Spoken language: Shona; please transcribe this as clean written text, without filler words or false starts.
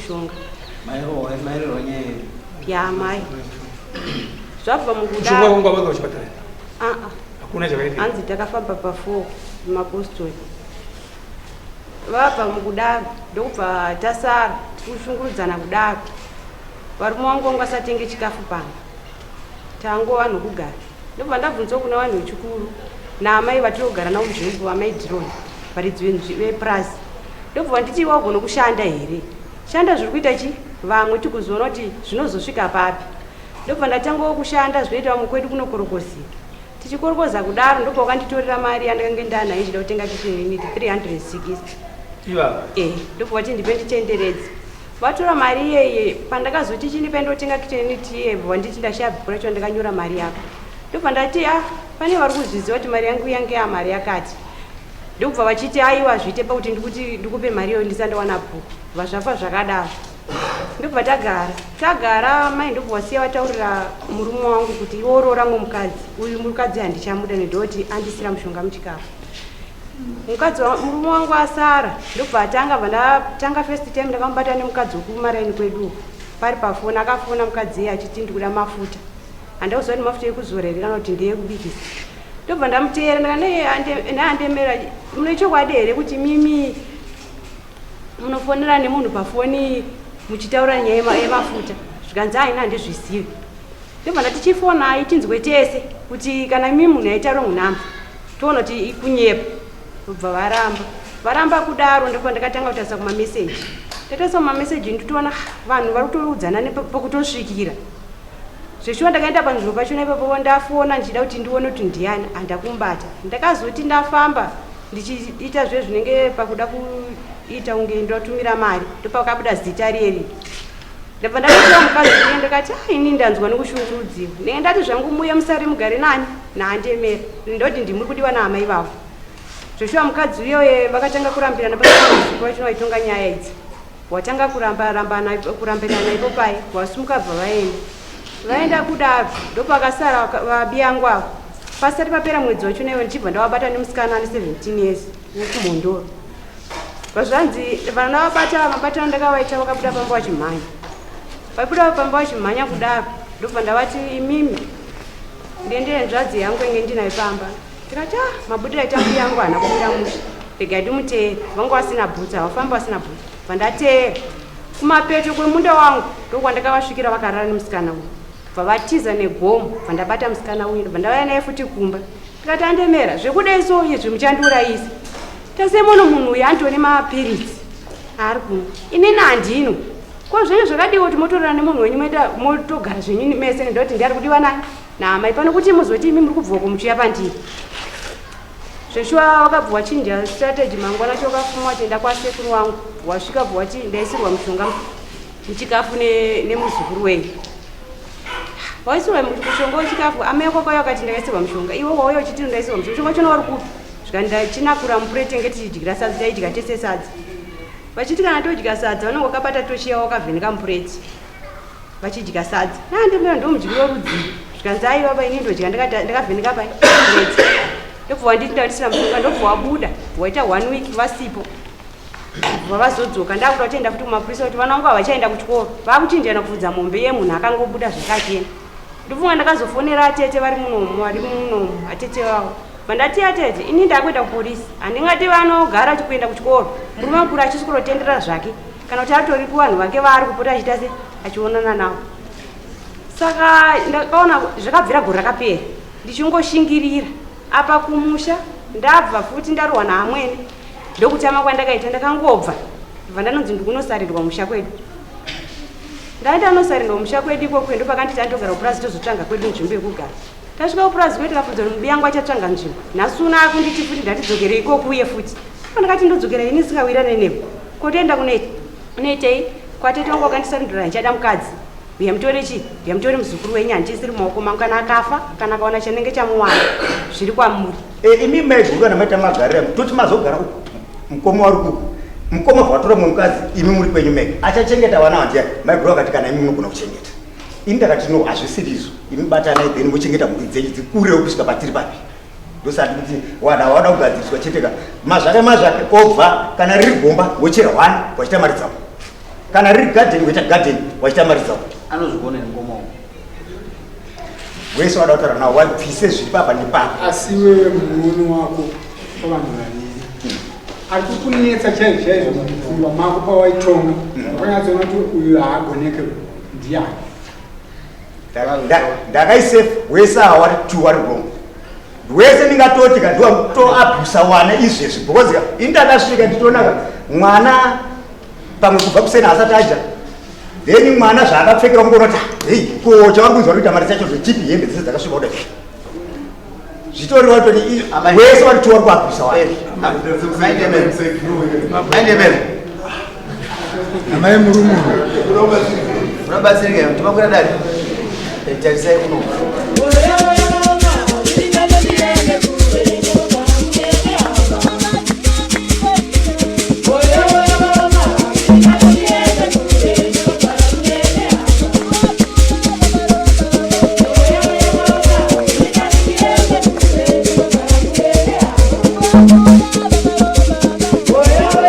mushonga. Yaamai zvabva mukudaro. Aa hanzi takafamba pa4 mapostori vabva mukudaro ndokubva tasara tikushungurudzana kudaro. Varume vangu vangu vasatenge chikafu pano tangova nokugara. Ndobva ndabvunzawo kuna vanhu vechikuru naamai vatinogara navo munzvimbo, amai Dhironi, varidzi vepurazi. Ndobva vanditi wagona kushanda here? Shanda zviri kuita chi vamwe tikuzoona kuti zvinozosvika papi. Ndobva ndatangawo kushanda zvinoita vamwe kwedu kunokorokozika. Tichikorokoza kudaro ndobva wakanditorera mari yandakange ndanayo ichida kutenga kitchen unit 360. Ivava? Eh, ndobva vati ndipe nditenderedze. Vatora mari iyeye pandakazoti chini paindotenga kitchen unit iye vanditi ndashaya bhuku racho ndakanyora mari yako. Ndobva ndati ah pane vari kuzviziva kuti mari yangu yange yamari yakati. Ndokubva vachiti aiwa zviite pakuti ndikuti ndikupe mari iyoyo ndisandawana bhuku. Vazvafa zvakadaro. Ndobva tagara. Tagara mai ndobva wasiya vataurira murume wangu kuti iwe oroora mumwe mukadzi. Uyu mukadzi handichamuda nedoti andisira mushonga muchikafu. Mukadzi murume wangu asara ndobva atanga bva ndatanga first time ndakamubata nemukadzi wekumaraini kwedu uku. Pari pafoni akafona mukadzi iye achiti ndikuda mafuta. Handauziva kuti mafuta ekuzora here kana kuti ndeyekubikisa. Ndobva ndamuteera ndikati mune chokwadi here kuti mimi munofonera nemunhu pafoni muchitaura nyaya yemafuta zvikanzi aina handizvizivi. Ndobva ndati chifonai tinzwe tese kuti kana imi munhu aita wrong number toona kuti kunyepa. Ndobva varamba. Varamba kudaro ndobva ndakatanga kutarisa kumameseji. Ndatarisa kumameseji nditoona vanhu vari kutoudzana pekutosvikira. Zveshuwa ndakaenda panzvimbo pachona ipapo ndafona ndichida kuti ndione kuti ndiani handakubata. Ndakazoti ndafamba ndichiita zve zvinenge pakuda kuita kunge ndotumira mari ndopakabuda zita rieri. Ndabva ndatotora mukadzi uye ndakati ah ini ndanzwa nekushungurudziwa. Ndenge ndati zvangu muye musare mugare nani naandemera. Ndoti ndimuri kudiwa naamai vavo. Zveshuwa mukadzi uye vakatanga kurambirana pazuva vachino vaitonga nyaya idzi. Watanga kuramba rambana kurambirana ipo pai wasumuka bva vaenda. Vaenda kudaro ndopakasara vabiyangu avo. Pasati papera mwedzi wacho naiwe ndichibva ndavabata nemusikana ane 17 years wekumhondoro. Vazvanzi vana vabata mabatano ndakavaita vakabuda pamba vachimhanya. Vabuda pamba vachimhanya kudaro ndobva ndavati imimi ndiendere nzvadzi yangu inge ndinayo pamba. Ndikati ah mabudiro aita mbuya yangu haana kumira mushe. Regai ndimuteere. Vanga vasina bhutsu havafamba vasina bhutsu. Bva ndateera. Kumapeto kwemunda wangu ndokwandakavasvikira vakarara nemusikana uyu. Bva vatiza negomo bva ndabata musikana uyu ndobva ndauya naye futi kumba. Ndikati andemera zvekudai so izvi muchandiurayisa. Tase muno munhu uyu andione mapiritsi aari kumwa. Inini handino. Ko zvenyu zvakadiwa kuti motorana nemunhu wenyu moenda motogara zvenyu mese ndoti ndiari kudiwa nani naamai pano kuti muzoti imi muri kubva uko muchiuya pandiri. Zveshuwa wakabva wachinja strategy mangwana cho wakafuma wachienda kwasekuru wangu wasvika bva wati ndaisirwa mushonga muchikafu nemuzukuru wenyu. Waisirwa mushonga wechikafu amai wako kwauya wakati ndakaisirwa mushonga iwe wauya uchiti ndaisirwa mushonga mushonga wachona uri kupi? Zvikanzi ndachinakura mupureti tenge tichidyira sadza taidya tese sadza. Vachiti kana todya sadza vanenge wakabata tochi yavo wakavheneka mupureti vachidya sadza. Nandimira ndomudyiro rudzii zvikanzi aiwa pa ini ndodya ndakavheneka pai pureti. Ndobva wanditi ndandisina mushonga ndobva wabuda waita one week vasipo. Bva vazodzoka ndakuda kutoenda futi kumapurisa kuti vana vangu havachaenda kuchikoro vakuchinjana kufudza mombe iye munhu akangobuda zvakachena. Ndofunga ndakazofonera atete vari munomu vari munomu atete vavo. Vandati atete ini ndakuenda kupolisi handingati vanogara kuenda kuchikoro murume mukuru achisikurotenderera zvake kana kuti atori kuvanhu vake vaari kupota achiita se achionana navo. Saka ndakaona zvakabvira gore rakapera ndichingoshingirira apa kumusha ndabva futi ndarohwa naamwene ndokutama kwandakaita ndakangobva ndobva ndanonzi ndikunosarirwa musha kwedu. Ndaenda nosarirwa musha kwedu ikoko ndopakanditi andogara kupurazi tozotsvaga kwedu nzvimbo yekugara. Tasvika kupurazi kwedu tikabvunza kuti mubiyangu achatsvaga nzvimbo. Nhasi uno akunditi futi ndatidzokere ikoko uye futi. Ndakati ndodzokera ini ndisingawirane newe. Kotoenda kunoitei? Kwatete wangu wakandisarindura ndichada mukadzi. Uya mutore chii? Uya mutore muzukuru wenyu handisiri mumaoko mangu kana akafa kana akawana chanenge chamuwana zviri kwamuri. E, imi maiguru kana maita magarira toti mazogara uku mukoma wari kuku mukoma vatora mumwe mukadzi imi muri kwenyu mega achachengeta vana vandiya maiguru vakati kana imi munogona kuchengeta ini ndakati no hazvisiri izvo imi batanai then mochengeta mhuri dzenyu dzikurewo kusvika patiri papi ndosati kuti wana wada kugadziriswa chete ka mazvake mazvake obva kana riri gomba wochera one wachiita mari dzako. Kana riri garden waita garden, waita mari dzako. Anozvigona ngoma. Wese wada kutaura nawo wabvise zviri papa nepapa. Asi wewe muono wako pavanhu vaviri ari kukunetsa chaizvo chaizvo mupfungwa mako pawaitonga, wakanyatsoona kuti uyu haagoneke, ndiani? Ndakaisefu wese awa wari two wari wrong. Wese ndingatoti ka ndiwatoabhusa wana izvezvi, because ini ndakasvika ndichionaka mwana pamwe kubva kuseni asati adya, then mwana zvaakapfekera kungoona kuti, hei, ko chavari kunzwa kuita mari dzacho zvechipi, hembe dzese dzakasviba kudai, zvitoriwa toti wese wari two wari kuabhusa wana. Maindebele. Amai murume. Unobatsirika, timakwira dare. Tarisai kuno.